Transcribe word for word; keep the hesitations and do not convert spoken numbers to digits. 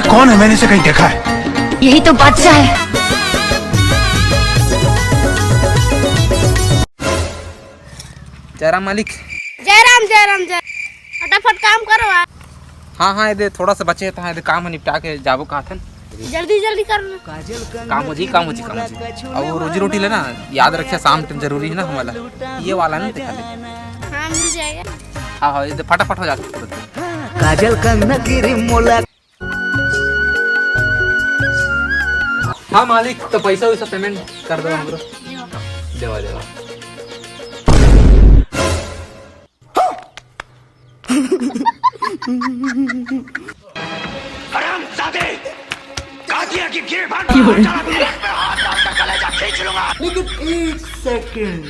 कौन है? मैंने इसे कहीं देखा है। यही तो बादशाह है। जयराम मालिक। जयराम, जयराम, जय। फटाफट काम करो आप। हाँ, हाँ, ये दे, थोड़ा सा बचे था, ये दे, काम निपटा के जाबो कहा था। जल्दी, जल्दी कर लो। काम हो जी, काम हो जी, काम हो जी। अब वो रोजी रोटी लेना याद रखे, शाम टाइम जरूरी है ना हमारा। ये वाला नहीं दिखा दे। हाँ, मिल जाएगा। हाँ, हाँ, ये दे, फटाफट हो जाता तुरंत। काजल कनक गिरी मोला। हाँ मालिक, तो पैसा वैसा पेमेंट कर दो हमरो। देवा, देवा। हरामजादे, कातिया की गिरफ्तार में हाथ डाला तो एक पे हाथ डालकर कलेजा खींच लूंगा। लेकिन एक सेकंड।